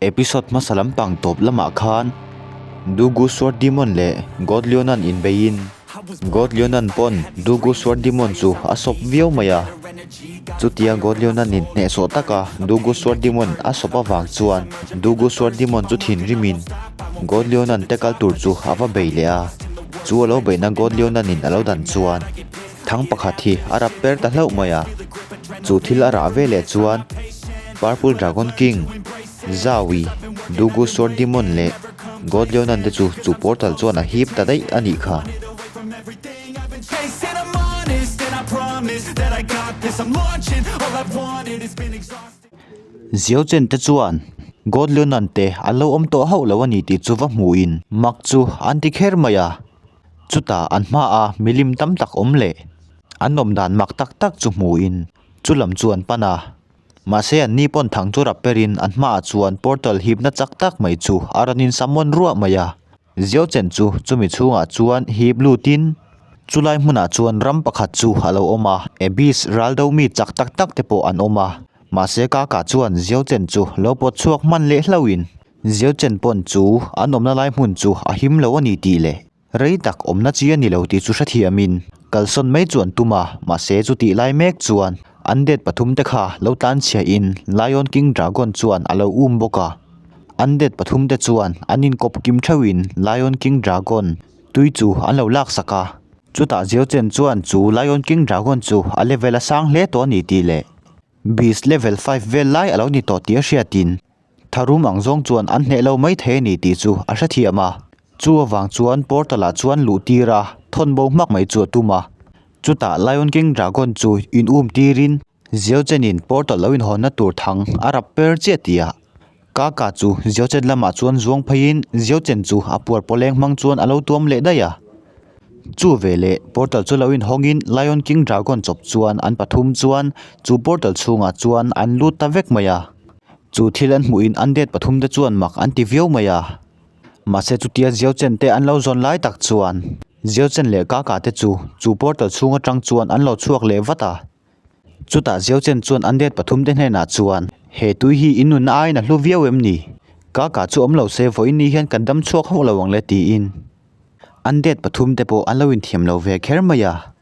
Episode hmasa lampang tawp lamah khan Dugu Sword Demon leh God Leonan inbeiin God Leonan pawn Dugu Sword Demon chu a sawp viau mai a. Chutia God Leonan-in hnehsawh taka Dugu Sword Demon a sawp avang chuan Dugu Sword Demon chu thinrimin God Leonan te kal tur chu a va bei leh a. Chu a lo beihna God Leonan-in a lo dan chuan Thang pakhat hi a rap per ta hlauh mai a, chu thil a rah ve leh chuan Purple Dragon King, Zawi, Dugu Sword Demon leh God Leonan te chu chu portal chuan a hip ta daih a nih kha. Ziau chen te chuan God Leonan te an lo awm tawh hauh lo a ni tih chu va hmuhin mak chu an ti kher mai a. Chutah an hmaah milim tam tak awm leh an awm dan mak tak tak chu hmuhin chu lam chu an pan a. Mahse an ni pawn thang chu rap perin an hmaah chuan portal hipna chak tak mai chu a rawn in samuan ruah mai a. Ziau chen chu chumi chhungah chuan hip lutin chulai hmunah chuan ram pakhat chu a lo awm a. Abyss ral do mi chak tak tak te pawh an awm a. Mahse Kaka chuan Ziau chen chu lo pawt chhuak hman leh hlauhin Ziau chen pawn chu an awmna lai hmun chu a him lo a ni tih leh rei tak awmna chi a ni lo tih chu hrethiamin kalsawn mai chu an tum a, mahse chutih lai mek chuan an det pathum te kha lo tlanchhia in Lion King Dragon chuan a lo um bawk a, an det pathum te chuan an inkawp kim theuh in Lion King Dragon tui chu an lo laksak a, chutah Ziau chen chuan chu Lion King Dragon chu a level a sang hle tawh a ni tih leh Beast level five vel lai a lo ni tawh tih a hriatin. Tharum ang zawng chuan an hneh lo mai thei a ni tih chu a hrethiam a. Chu avang chuan portal ah chuan luh tir a, thawn bo hmak mai chu a tum a. Chutah Lion King Dragon chu in um tirin Ziau Chen-in portal lo inhawnna tur thang a rap per chiah tih ah Kaka chu Ziau Chen lamah chuan zuang pheiin Ziau Chen chu a puar pawleng hmang chuan a lo tuam leh daih a. Chu veleh portal chu lo inhawngin Lion King Dragon chawp chuan an pathum chuan chu portal chhungah chuan an lut ta vek mai a. Chu thil an hmuhin an det pathum te chuan mak an ti viau mai a. Mahse chutia Ziau Chen te an lo zawn lai tak chuan Ziau Chen leh Kaka te chu chu portal chhung atang chuan an lo chhuak leh vat a. Chutah Ziau Chen chuan an det pathum te hnenah chuan, He tui hi in nunna aiin a hlu viau em ni? Kaka chu awm lo se vawiin ni hian kan dam chhuak hauh lo ang le tiin an det pathum te pawh an lo inthiam lo ve kher mai a.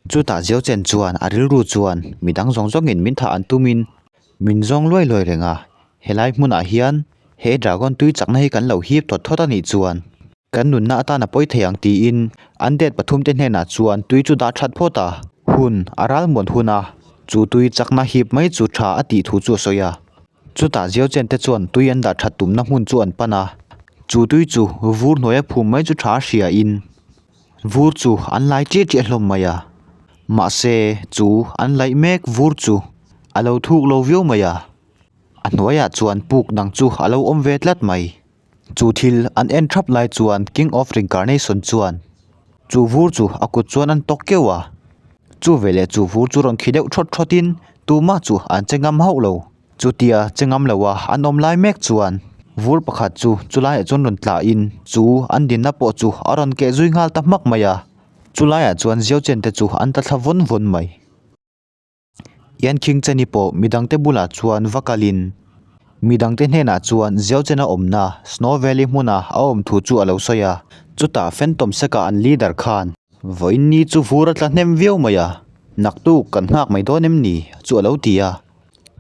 Chutah Ziau Chen chuan a rilru chuan midang zawng zawngin min thah an tumin Min zawng luai luai reng a, helai hmunah hian he dragon tui chakna hi kan lo hip thawt thawt a nih chuan kan nunna atan a pawi thei ang tiin an det pathum te hnenah chuan tui chu dah that phawt a, hun a ral muan hun a, chu tui chakna hip mai chu tha a tih thu chu a sawi a. Chutah Ziau Chen te chuan tui an dah that tumna hmun chu an pan a, chu tui chu vur hnuaia phum mai chu tha a hria in Vur chu an lai chiah chiah hlawm mai a, mahse chu an laih mek vur chu a lo thuk lo viau mai a, a hnuaiah chuan puk dang chu a lo awm ve tlat mai. Chu thil an en thap lai chuan King of Reincarnation chuan chu vur chu a kut chuan an tawk keuh a, chu veleh chu vur chu rawn khi deuh thawt thawtin tumah chu an che ngam hauh lo. Chutia che ngam lo a an awm lai mek chuan vur pakhat chu chulaiah chuan rawn tla in chu an dinna pawh chu a rawn keh zui nghal ta hmak mai a, chulaiah chuan ziau chen te chu an ta thla vawn vawn mai. Ian Khing Cheni pawh midangte bulah chuan va kalin midangte hnenah chuan ziau chena awmna Snow Valley hmuna a awm thu chu a lo sawi a, chutah Phantom Sek-a an leader khan vawiin ni chu vur a tla hnem viau mai a, naktuk kan nghak mai dawn em ni chu a lo ti a.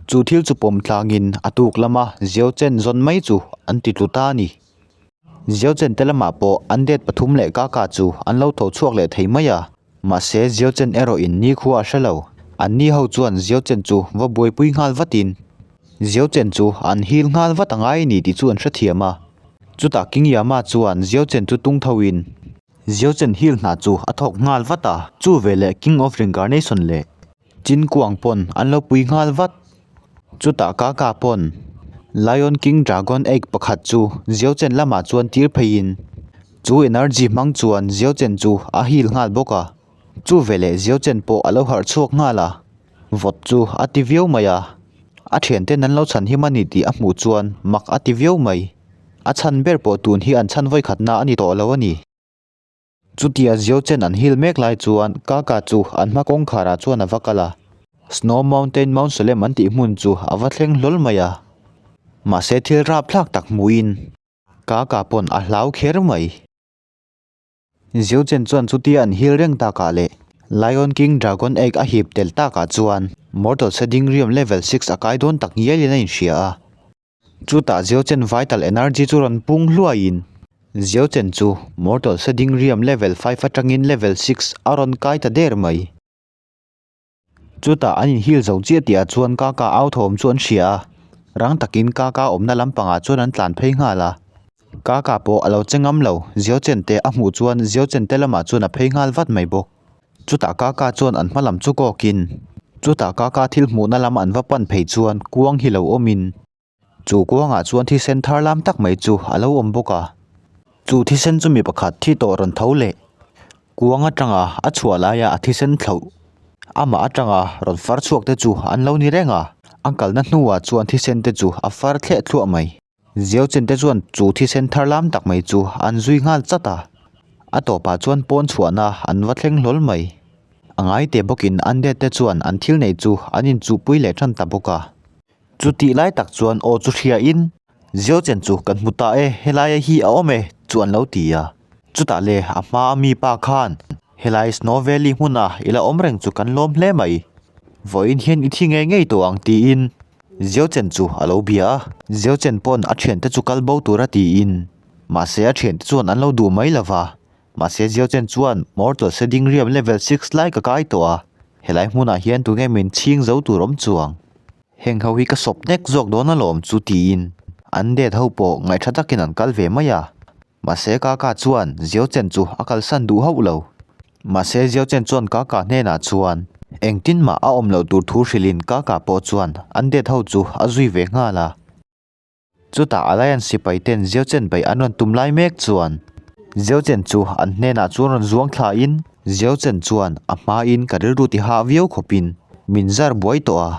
Chu thil chu pawm tlangin a tuk lama Ziau Chen zawn mai chu an ti tlu ta a ni. Ziau Chen te lamah pawh an det pathum leh Kaka chu an lo tho chhuak leh thei mai a, mahse Ziau Chen erawhin nikhua a hre lo. An ni ho chuan Ziau Chen chu va buaipui nghal vatin Ziau Chen chu an hil nghal vat a ngai a ni tih chu an hrethiam a. Chutah King Yama chuan Ziau Chen chu tung thoin Ziau Chen hil hna chu a thawk nghal vat a, chu veleh King of Reincarnation leh Chin kuang pawn an lo pui nghal vat. Chutah Kaka pawn Lion King Dragon Egg pakhat chu Ziau Chen lamah chuan tir pheiin chu energy hmang chuan Ziau Chen chu a heal nghal bawk a. Chu veleh Ziau Chen pawh a lo harh chhuak nghal a, vawt chu a ti viau mai a. A thianten an lo chhan him a ni tih a hmuh chuan mak a ti viau mai. A chhan ber pawh tun hi an chhan vawikhatna a ni tawh lo a ni. Chutia Ziau Chen an hil mek lai chuan Kaka chu an hma kawngkharah chuan a va kal a, Snow Mountain Mount Salem an tih hmun chu a va thleng hlawl mai a. Mahse thil rapthlak tak hmuhin Kaka pawn a hlau kher mai. Xiao Chen chuan chutia an hil reng takah leh Lion King Dragon Egg a hip tel takah chuan Mortal Shading Realm Level 6 a kai dawn tak ngialin a inhria a. Chutah Xiao Chen Vital Energy chu rawn pung hluaiin Xiao Chen chu Mortal Shading Realm Level 5 atangin Level 6 a rawn kai ta der mai. Chutah an inhil zo chiah tihah chuan Kaka au thawm chu an hria a, rang takin Kaka awmna lampangah chuan an tlan phei nghal a. Kaka pawh a lo che ngam lo, Ziau Chen te a hmuh chuan Ziau Chen te lamah chuan a phei nghal vat mai bawk. Chutah Kaka chuan an hma lam chu kawkin, chutah Kaka thil hmuhna lam an va pan phei chuan kuang hi lo awmin, Chu kuangah chuan thisen thar lam tak mai chu a lo awm bawk a, chu thisen chu mi pakhat thi tawh rawn tho leh kuang atanga a chhuah laia a thisen thloh amah atanga rawn far chhuak te chu an lo ni reng a, a kalna hnuah chuan thisen te chu a far thleh thluah mai. Ziau chen te chuan chu thisen thar lam tak mai chu an zui nghal chat a, a tawpah chuan pawn chhuahna an va thleng hlawl mai. A ngai te bawkin undead te chuan an thil neih chu an inchuhpui leh tan ta bawk a. Chutih lai tak chuan aw chu hriain, Ziau chen chu kan hmu ta e, helaia hi a awm e, chu an lo ti a. Chutah le a hma a mi pa khan, Helai Snow Valley hmuna i la awm reng chu kan lawm hle mai. Vawiin hian i thi ngei ngei tawh ang tiin Ziau chen chu a lo bia a. Ziau chen pawn a thiante chu kal bo tura tiin, mahse a thiante chuan an lo duh mai lova. Mahse Ziau chen chuan Mortal Shading Realm level 6 lai ka kai tawh a, helai hmunah hian tunge min chhing zo tur awm chuang. Heng ho hi ka sawp nek zawk dawn alawm chu tiin an det ho pawh ngaihṭha takin an kal ve mai a. Mahse Kaka chuan Ziau Chen chu a kalsan duh hauh lo. Mahse Ziau Chen chuan Kaka hnenah chuan engtin mah a awm loh tur thu hrilhin Kaka pawh chuan an det ho chu a zui ve nghal a. Chutah Alliance sipai ten Ziau Chen beih an rawn tum lai mek chuan Ziau Chen chu an hnenah chuan rawn zuang thla in Ziau Chen chuan a hma in ka rilru ti hah viau khawp in min zar buai tawh a,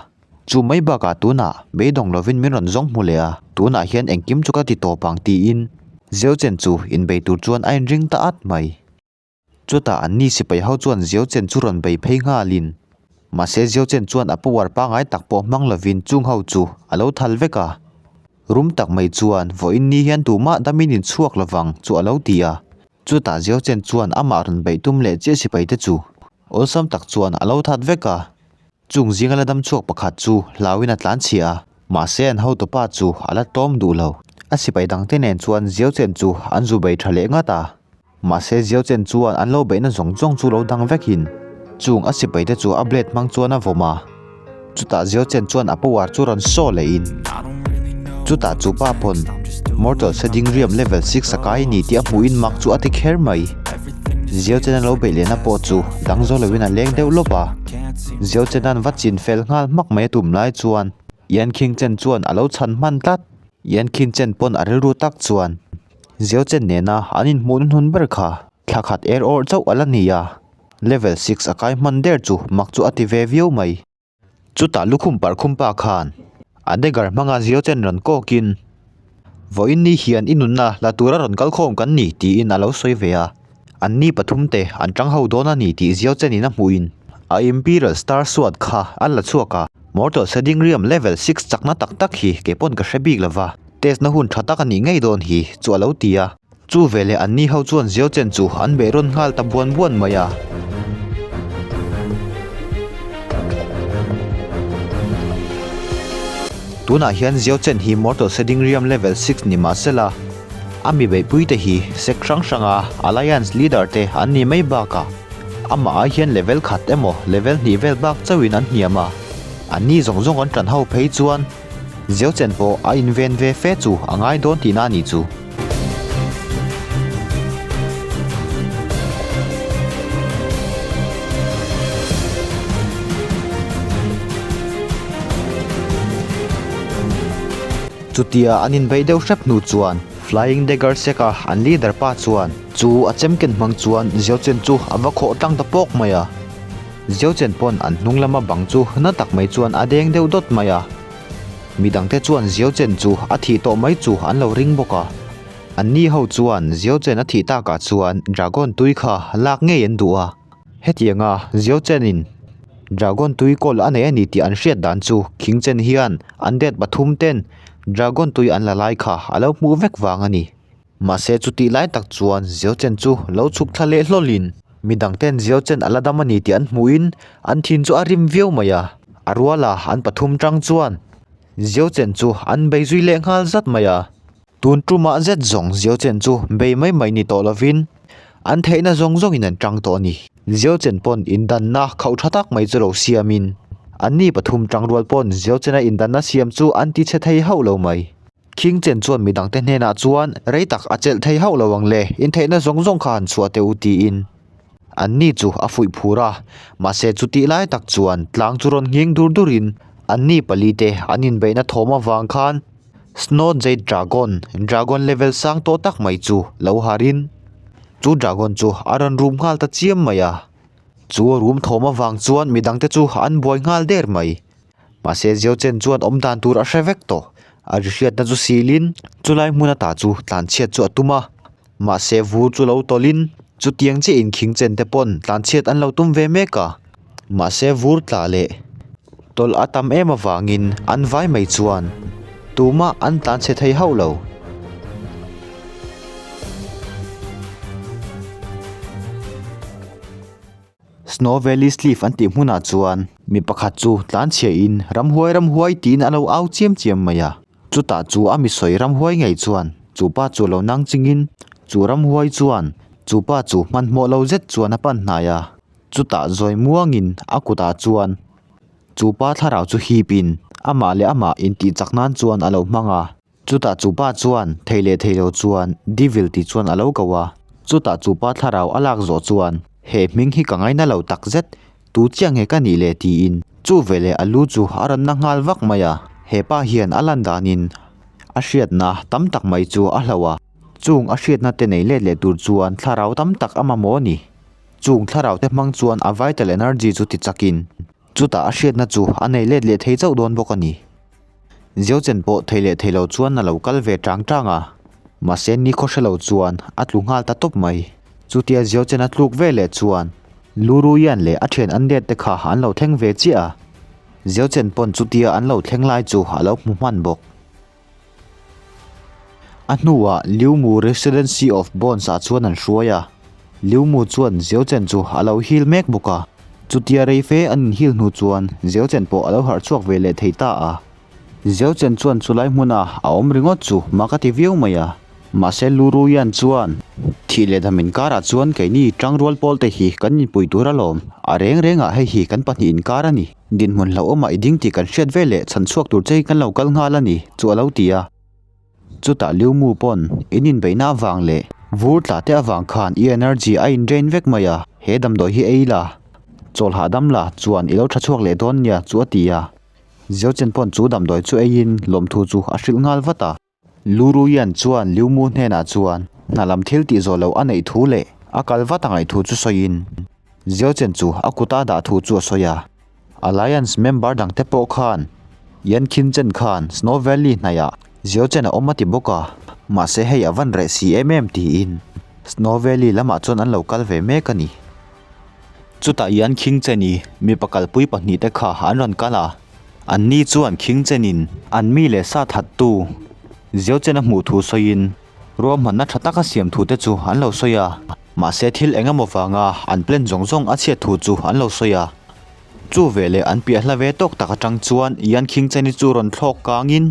chu mai bakah tunah beidawng lovin min rawn zawng hmu leh a, tunah hian engkim chu ka ti tawp ang tiin Ziau Chen chu inbei tur chuan a inring ta at mai. Chutah an ni sipai ho chuan Ziau Chen chu rawn bei phei nghalin, mahse Ziau Chen chuan a power pangai tak pawh hmang lovin chung ho chu a lo thal vek a. Rum tak mai chuan vawiin ni hian tumah damin in chhuak lovang chu a lo ti a. Chutah Ziau Chen chuan amah rawn beih tum leh chiah sipai te chu awlsam tak chuan a lo that vek a. Chung zinga la dam chhuak pakhat chu hlauin a tlan chhiah a, mahse an hotupa chu a la tlawm duh lo. A sipai dangte nen chuan Ziau Chen chu an zu bei tha leh ngat a. Mahse Ziau Chen chuan an lo beihna zawng zawng chu lo dang vekin chung a sipaite chu a blade hmang chuan a vawm a. Chutah Ziau Chen chuan a power chu rawn saw lehin chutah chu pa pawn Mortal Shading Realm level 6 a kai ni tih a hmuhin mak chu a ti kher mai. Ziau Chen a lo beih lehna pawh chu dang zo loin a leng deuh lawp a. Ziau Chena'n va chin fel nghal hmak mai a tum lai chuan Yan Khing Chen chuan a lo chhan hman tlat. Yan Khing Chen pawn a rilru tak chuan Ziau Chen nena an inhmuhna hnun ber kha thla khat er awrh chauh a la ni a, level 6 a kai hman der chu mak chu a ti ve viau mai. Chutah lukhum parkhum pa khan a dagger hmanga Ziau Chen rawn kawkin, Vawiin ni hian i nunna la tura rawn kal khawm kan ni tiin a lo sawi ve a, an ni pathum te an tang ho dawn a ni tih Ziau Chenin a hmuhin a Imperial Star Sword kha a la chhuak a, Mortal Shading Realm level 6 chakna tak tak hi kei pawn ka hre bik lova. Test na hun tha tak a nih ngei dawn hi chu a lo ti a. Chu veleh an ni ho chuan Ziau Chen chu an beh rawn nghal ta buan buan mai a. Tunah hian Ziau Chen hi Mortal Shading Realm level 6 ni mah sela, a mi beihpui te hi sect hrang hranga Alliance leader te an ni mai bakah amah ai hian level khat emaw level hnih vel bak chauhin an hniam a. An ni zawng zawng an tan ho phei chuan Ziau chen pawh a inven ve fe chu a ngai dawn tihna a nih chu. Chutia an inbeih deuh hrep hnu chuan Flying Dagger Sect-a an leader pa chuan chu a chem ken hmang chuan Ziau chen chu a va khawh tlang ta pawk mai a. Ziau chen pawn an hnung lama bang chu na tak mai chuan a deng deuh dawt mai a. Mi dangte chuan Ziau Chen chu a thih tawh mai chu an lo ring bawk a. Anni ho chuan Ziau Chen a thih takah chuan Dragon tui kha lak ngei an duh a. Hetianga Ziau Chenin Dragon tui kawl a nei a ni tih an hriat dan chu Khing Chen hian an det pathum ten. Dragon tui an la lai kha a lo hmuh vek vang a ni. Mahse chutih lai tak chuan Ziau Chen chu lo chhuk thla leh hlawlin midang ten Ziau Chen a la dam a ni tih an hmuhin an thin chu a rim viau mai a. A ruala an pathum tang chuan Ziau Chen chu an bei zui leh nghal zat mai a. Tun tumah zet zawng Ziau Chen chu bei mai mai ni tawh lovin an theihna zawng zawngin an tang tawh a ni. Ziau Chen pawn indanna khauh tha tak mai chu lo siamin anni pathum tang rual pawn Ziau Chena indanna siam chu an ti chhe thei hauh lo mai. Khing Chen chuan midangte hnenah chuan rei tak a chelh thei hauh lo ang le, intheihna zawng zawng kha han chhuah teh u tiin anni chu a fuih phur a. Mahse chutih lai tak chuan tlang chu rawn nghing dur durin anni palite an inbeihna thawm avang khan Snow Jade Dragon, Dragon level sang tawh tak mai chu lo harin chu Dragon chu a rawn rum nghal ta chiam mai a. Chu a rum thawm avang chuan midangte chu an buai nghal der mai. Mahse Ziau Chen chuan awm dan tur a hre vek tawh. A ri hriatna chu silin chulai hmun ata chu tlanchhiat chu a tum a. Mahse vur chu lo tawlhin chutiang chiah in khing chen te pawn tlanchhiat an lo tum ve mek a. Mahse vur tla leh tawlh a tam em avangin an vai mai chuan tumah an tlanchhe thei hauh lo. Snow Valley Sleeve an tih hmunah chuan mi pakhat chu tlanchhia in ramhuai ramhuai tiin a lo au chiam chiam mai a. Chutah chu a misawi ramhuai ngei chuan chu pa chu lo nang chingin chu ramhuai chuan chu pa chu hmanhmawh lo zet chuan a pan hnai a. Chutah zawi muangin a kutah chuan chu pa thlarau chu hipin amah leh amah intih chak nan chuan a lo hmang a. Chutah chu pa chuan thei leh thei lo chuan Devil tih chuan a lo ko a. Chutah chu pa thlarau a lak zawh chuan he hming hi ka ngaina lo tak zet Tu chiah nge ka nih le tiin chu veleh a lu chu a rawn na nghal vak mai a, he pa hian a lan danin a hriatna tam tak mai chu a hlauh a, chung a hriatna te nei let leh tur chuan thlarau tam tak a mamawh a ni. Chung thlarau te hmang chuan a vital energy chu ti chakin chutah a hriatna chu a nei let leh thei chauh dawn bawk a ni. Ziochen pawh thei leh thei lo chuan a lo kal ve tang tang a, mahse nikhaw hre lo chuan a tlu nghal ta tawp mai. Chutia Ziochen a tluk ve leh chuan Luruian leh a thian an let te kha an lo thleng ve chiah a, Ziochen pawn chutia an lo thleng lai chu a lo hmu hman bawk. A hnuah Liu Mu Residency of Bones ah chuan an hruai a, Liu Mu chuan Ziochen chu a lo hil mek bawk a. Chutia rei fe an inhil hnu chuan Ziochen pawh a lo harh chhuak ve leh thei ta a. Ziochen chuan chulai hmuna a awm ringawt chu mak a ti viau mai a. Mahse Luruian chuan, Thih leh dam inkarah chuan keini tangrual pawl te hi kan inpui tur alawm. A reng rengah hei hi kan pahnih inkar a ni. Dinhmun hlauhawmah i ding tih kan hriat ve leh chhan chhuak tur che hi kan lo kal nghal a ni, chu a lo ti a. Chutah Liu Mu pawn in inbeihna avang leh vur tla te avang khan i energy a in drain vek mai a, he damdawi hi ei la, chawl hahdam la chuan i lo tha chhuak leh dawn nia chu a ti a. Ziochen pawn chu damdawi chu eiin lawmthu chu a hrilh nghal vat a. Luruian chuan Liu Mu hnenah chuan hna lam thil tih zawh loh a neih thu leh a kal vat a ngaih thu chu sawiin Ziochen chu a kuta dah thu chu a sawi a. Alliance member dangte pawh khan Yan Khin Chen khan Snow Valley hnaihah Ziochen a awm a ti bawk a, mahse hei a van reh si em em tiin Snow Valley lamah chuan an lo kal ve mek a ni. Chutah Yan Khing Chen-i mipa kalpui pahnihte kha an rawn kal a. Anni chuan khing chenin an mi leh sa thattu Ziau chen a hmuh thu sawiin ruahmanna tha taka siam thu te chu an lo sawi a, mahse thil eng emaw vanga an plan zawng zawng a chhiat thu chu an lo sawi a. Chu veleh an piah hla ve tawk tak atang chuan Yan Khing Cheni chu rawn thlawk kangin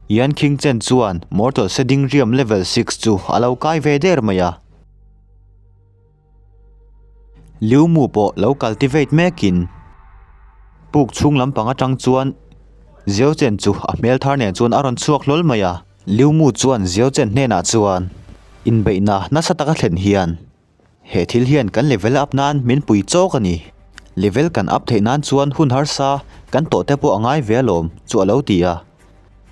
Yan Khing Chen chuan Mortal Sedding Realm Level Six chu a lo kai ve der mai a. Liu Mu pawh lo cultivate mekin puk chhung lampang atang chuan Ziau Chen chu a hmel thar nen chuan a rawn chhuak hlawl mai a. Liu Mu chuan Ziau Chen hnenah chuan inbeihna nasa taka thlen hian he thil hian kan level up nan min pui chawk a ni. Level kan up theih nan chuan hun harsa kan tawh te pawh a ngai ve alawm chu a lo ti a.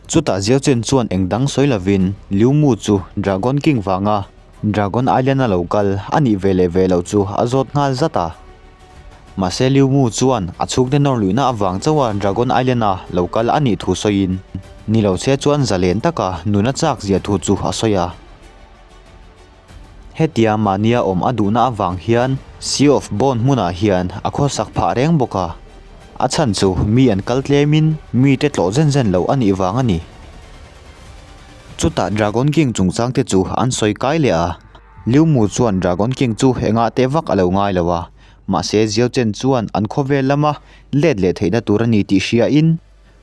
Chutah Ziau Chen chuan eng dang sawi lovin Liu Mu chu Dragon King vanga Dragon Island a lo kal a nih ve leh ve loh chu a zawt nghal zat a. Mahse Liu Mu chuan a chhungte nawr luihna avang chauha Dragon Island a lo kal a nih thu sawiin ni lo se chuan zalen taka nun a chak zia thu chu a sawi a. Hetia mahnia awm a duhna avang hian Sea of Bone hmunah hian a khawsak phah reng bawk a, a chhan chu mi an kal tlemin mite tlawh zen zen loh a nih vang a ni. Chutah Dragon King chungchang te chu an sawi kai leh a. Liu Mu chuan Dragon King chu engah teh vak a lo ngai lo a, mahse Xiao Chen chuan an khawvel lama let leh theihna tur a ni tih hriain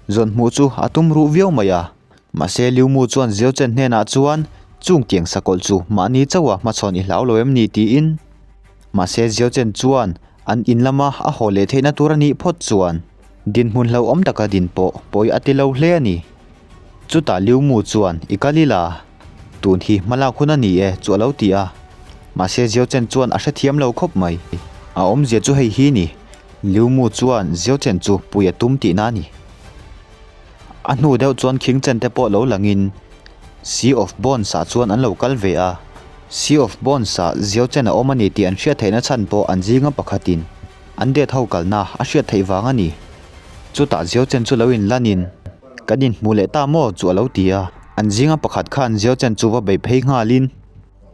zawn hmuh chu a tum ruh viau mai a. Mahse Liu Mu chuan Xiao Chen hnenah chuan chung tiang sakawlh chu mahni chauha hmachhawn i hlau lo em ni tiin mahse Xiao Chen chuan an in lama a haw leh theihna tur a nih phawt chuan dinhmun hlauhawm taka din pawh pawi a ti lo hle a ni. Chutah Liu Mu chuan, I kal ila, tun hi hmalak hun a ni e, chu a lo ti a. Mahse Xiao Chen chuan a hrethiam lo khawp mai. A awmzia chu hei hi ni, Liu Mu chuan Xiao Chen chu pui a tum tihna a ni. A hnu deuh chuan Khing Chen te pawh lo langin Sea of Bones ah chuan an lo kal ve a. Sea of Bones ah Xiao Chen a awm a ni tih an hriat theihna chhan pawh an zinga pakhatin an det ho kalna a hriat theih vang a ni. Chutah Xiao Chen chu lo inlanin, Kan inhmu leh ta maw? chu a lo ti a. An zinga pakhat khan Xiao Chen chu va bei phei nghalin,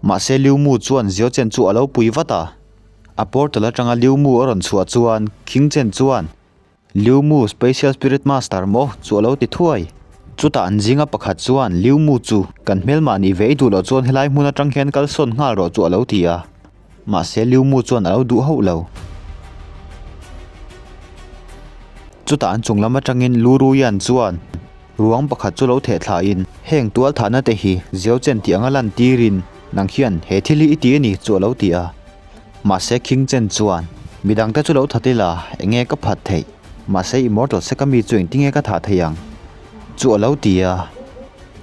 mahse Liu Mu chuan Xiao Chen chu a lo pui vat a. A portal atanga Liu Mu a rawn chhuah chuan Khing Chen chuan, Liu Mu Special Spirit Master maw? chu a lo ti thuai. Chutah an zinga pakhat chuan Liu Mu chu, Kan hmelmah nih ve i duh loh chuan helai hmun atang hian kal sawn nghal rawh chu a lo ti a. Mahse Liu Mu chuan a lo duh hauh lo. Chutah an chung lam atangin Lu Ruian chuan ruang pakhat chu lo theh thlain, Heng tual thahna te hi Xiao Chen tih anga lan tirin nang hian he thil hi i ti a ni chu a lo ti a. Mahse King Chen chuan, Midangte chu lo that ila, enge ka phat theih? Mahse Immortal Seka mi chu engtinge ka thah thei ang? chu a lo ti a.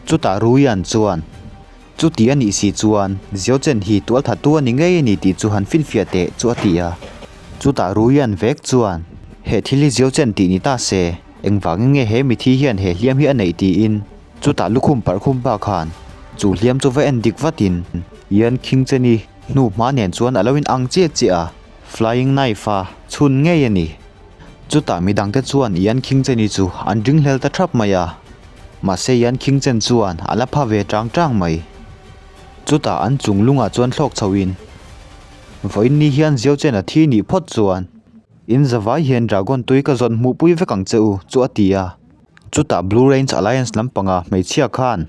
Chutah Ruian chuan, Chuti a nih si chuan Xiao Chen hi tualthattu a ni ngei a ni tih chu han finfiah teh chu a ti a. Chutah Ruian vek chuan, He thil hi Xiao Chen tih ni ta se, engvangin nge he mithi hian he hliam hi a neih tiin chutah lukhum parhkhum pa khan chu hliam chu va en dik vatin Yan Khing Cheni hnu hma nen chuan a lo in ang chiah chiah a, flying knife a chhun ngei a ni. Chutah midangte chuan Yan Khing Cheni chu an ringhlel ta thap mai a. Mahse Yan Khing Chen chuan a la pha ve tang tang mai. Chutah an chung lungah chuan thlawk chhoin, Vawiin ni hian Xiao Chen a thi nih phawt chuan in zavai hian Dragon tui ka zawn hmuhpui vek ang che u chu a ti a. Chutah Blue Range Alliance lampanga hmeichhia khan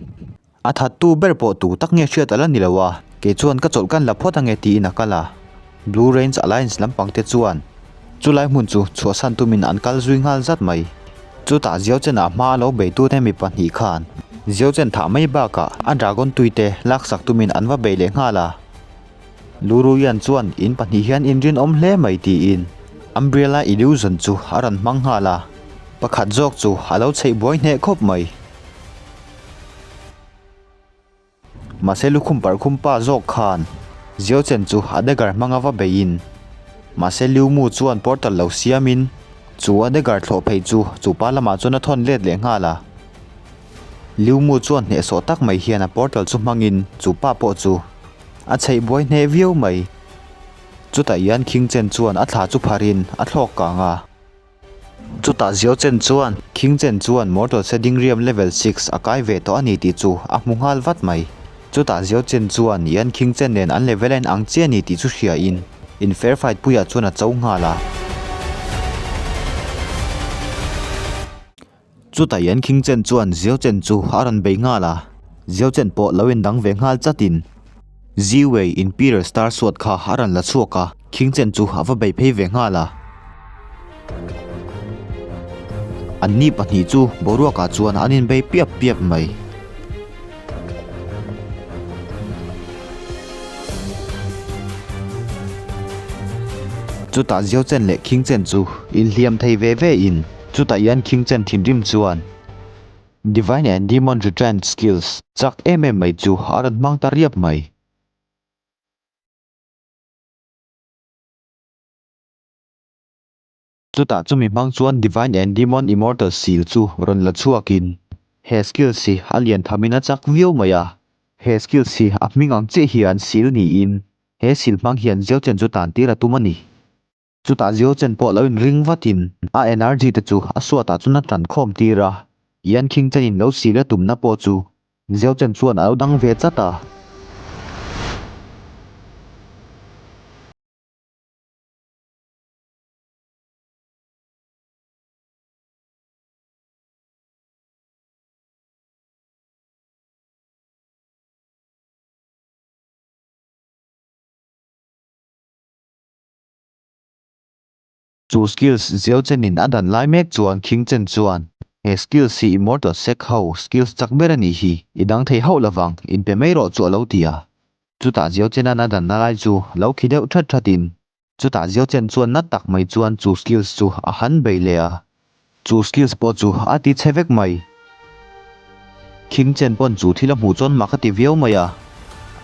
A thattu ber pawh tu tak nge hriat a la ni lo a, kei chuan ka chawlh kan la phawt ange tiin a kal a. Blue Range Alliance lampang te chuan chulai hmun chu chhuahsan tumin an kal zui nghal zat mai. Chutah Xiao Chen ah hma a lo beitute mi pahnih khan Xiao Chen thah mai bakah a dragon tuite laksak tumin an va bei leh nghal a. Lu Ruian chuan in pahnih hian inrinawm hle mai tiin Umbrella Illusion chu a rawn hmang nghal a, pakhat zawk chu a lo chheih buai hneh khawp mai. Mahse lukhum parkhum pa zawk khan Xiao Chen chu a dagger hmanga va beiin mahse Liu Mu chuan portal lo siamin chu a dagger thlawh phei chu chu pa lamah chuan a thawn let leh nghal a. Liu Mu chuan hnehsawh tak mai hian a portal chu hmangin chu pa pawh chu a chheih buai hneh viau mai. Chutah Yan Qing Chen chuan a thla chu pharin a thlawk kang a. Chutah Xiao Chen chuan Qing Chen chuan Mortal Shedding Realm Level 6 a kai ve tawh a ni tih chu a hmu nghal vat mai. Chutah Xiao Chen chuan Yan Qing Chen nen an level a inang chiah a ni tih chu hriain in fair fight puiah chuan a cho nghal a. Chutah Yan Qing Chen chuan Xiao Chen chu a rawn bei nghal a, Xiao Chen pawh lo indang ve nghal chatin Ziwei Imperial Star Sword kha a rawn la chhuak a, Qing Chen chu a va bei phei ve nghal a. Anni pahnih chu boruakah chuan an inbei piap piap mai. Chutah Xiao Chen leh Qing Chen chu inhliam thei ve ve in chutah Yan Qing Chen thinrim chuan Divine and Demon Retrained Skills chak em em mai chu a rawn hmang ta riap mai. Chutah chumi hmang chuan Divine and Demon Immortal Seal chu rawn la chhuakin he skills hi a lian thamin a chak viau mai a. He skills hi a hming ang chiah hian seal niin he seal hmang hian Xiao Chen chu tan tir a tum a ni. Chutah Xiao Chen pawh lo inring vatin a energy te chu a suatah chuan a tan khawm tir a, Yan Qing Chen in lo sil a tumna pawh chu Xiao Chen chuan a lo dang ve chat a. Chu skills Xiao Chen in a dan lai mek chuan Qing Chen chuan, He skills hi Immortal Sect ho skills chak ber a nih hi, i dang thei hauh lovang, inpe mai rawh chu a lo ti a. Chutah Xiao Chen an a danna lai chu lo khi deuh that that in, chutah Xiao Chen chuan na tak mai chuan chu skills chu a han bei leh a. Chu skills pawh chu a ti chhe vek mai. Qing Chen pawn chu thil a hmuh chuan mak a ti viau mai a.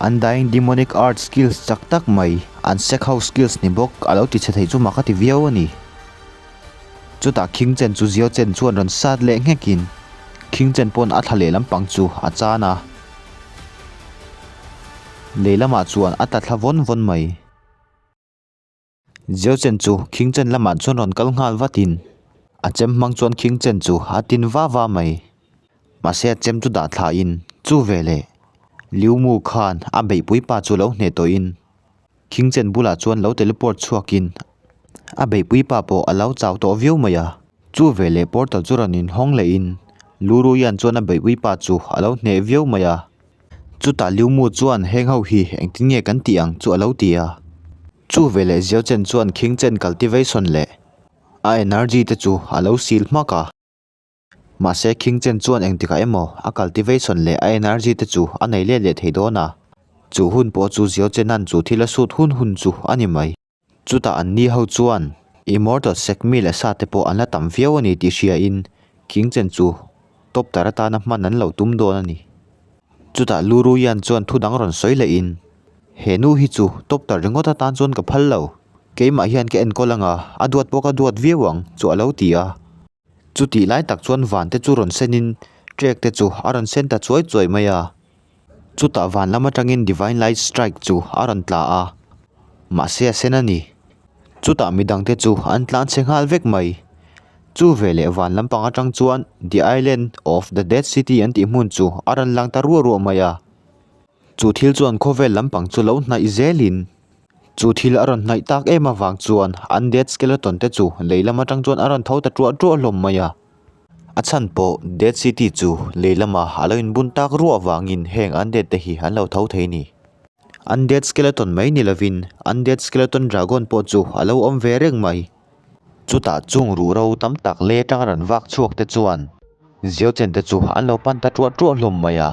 Undying Demonic Art skills chak tak mai, an sek ho skills ni bawk a lo ti chhe thei chu mak a ti viau a ni. Chutah Qing Chen chu Xiao Chen chuan rawn sat leh nghekin Qing Chen pawn a thla leh lampang chu a chan a. Lei lamah chuan a tla thla vawn vawn mai. Xiao Chen chu Qing Chen lamah chuan rawn kal nghal vatin a chem hmang chuan Qing Chen chu a tin va va mai. Mahse a chem chu dah thlain chu veleh Liu Mu khan a beihpui pa chu lo hneh tawhin Qing Chen bulah chuan lo teleport chhuakin a beihpui pa pawh a lo chau tawh viau mai a. Chu veleh portal chu rawn inhawng lehin Lu Ruian chuan a beihpui pa chu a lo hneh viau mai a. Chutah Liu Mu chuan heng ho hi engtin nge kan tih ang chu a lo ti a. Chu veleh Xiao Chen chuan Qing Chen cultivation leh a energy te chu a lo sil hmak a. Mahse Qing Chen chuan engtikah emaw a cultivation leh a energy te chu a nei let leh thei dawn a. Chu hun pawh chu Xiao Chen an chu thil a sut hun hun chu a ni mai. Chutah an ni ho chuan Immortal Sect mi leh sa te pawh an la tam viau a ni tih hria in Qing Chen chu top tar atana hman an lo tum dawn a ni. Chutah Lu Ruian chuan thu dang rawn sawi leh in, He nu hi chu top tar ringawt atan chuan ka phal lo. Keimah hian ka enkawl anga a duat pawh ka duat viau ang chu a lo ti a. Chutih lai tak chuan van te chu rawn sen in trek te chu a rawn sen ta chuai chuai mai a. Chutah van lam atangin Divine Light Strike chu a rawn tla a, mahse a sen a ni. Chutah midang te chu an tlan chhe nghal vek mai. Chu veleh van lampang atang chuan The Island of the Dead City an tih hmun chu a rawn lang ta ruah ruah mai a. Chu thil chuan khawvel lampang chu lo hnaih zelin chu thil a rawn hnaih tak em avang chuan undead skeleton te chu lei lam atang chuan a rawn tho ta ṭuah ṭuah hlawm mai a. A chhan pawh Dead City chu lei lama a lo inbun tak ruah avangin heng undead te hi an lo tho thei a ni. Undead skeleton mai ni lovin undead skeleton dragon pawh chu a lo awm ve reng mai. Chutah chung ruhro tam tak lei atanga rawn vak chhuak te chuan Xiaochen te chu an lo pan ta ṭuah ṭuah hlawm mai a.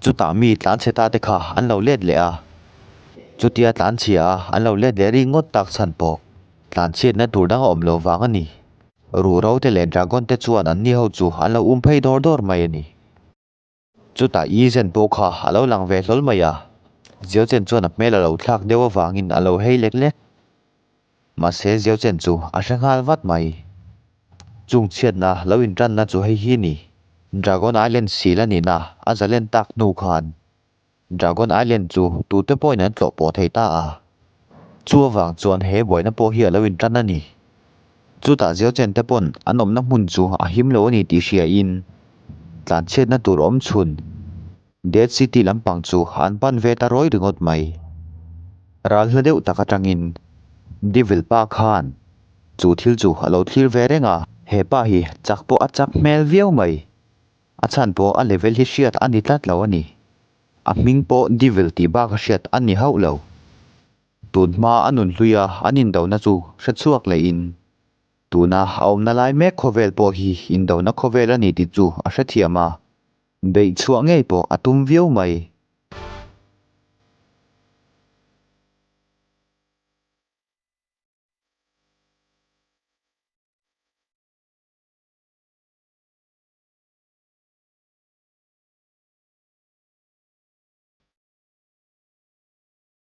Chutah mi tlanchhe ta te kha an lo let leh a, chutia tlanchhia a an lo let leh ringawt tak chhan pawh tlanchhiatna tur dang a awm lo vang a ni. Ruhro te leh dragon te chuan an ni ho chu an lo um phei dawr dawr mai a ni. Chutah Yi Zhen pawh kha a lo lang ve hlawl mai a, Xiao Chen chuan a hmel a lo thlak deuh avangin a lo hei lek lek. Mahse Xiao Chen chu a hre nghal vat mai. Chung chhiatna lo intanna chu hei hi ni. Dragon Island sil a nihna a zalen tak hnu khan Dragon Island chu tute pawhin an tlawh pawh thei ta a. Chu avang chuan he buaina pawh hi a lo intan a ni. Chutah Xiao Chen te pawn an awmna hmun chu a him lo a ni tih hriain tlanchhiatna tur awm chhun Dead City lampang chu an pan ve ta rawi ringawt mai. Ral hla deuh tak atangin Devil pa khan chu thil chu a lo thlir ve reng a. He pa hi chak pawh a chak hmel viau mai. A chhan pawh a level hi hriat a ni tlat lo a ni. A hming pawh Devil tih bak a hriat a ni hauh lo. Tun hma a nun hlui a an indona chu hre chhuak lehin tuna a awmna lai mek khawvel pawh hi indona khawvel a ni tih chu a hrethiam a. Beih chhuah ngei pawh a tum viau mai.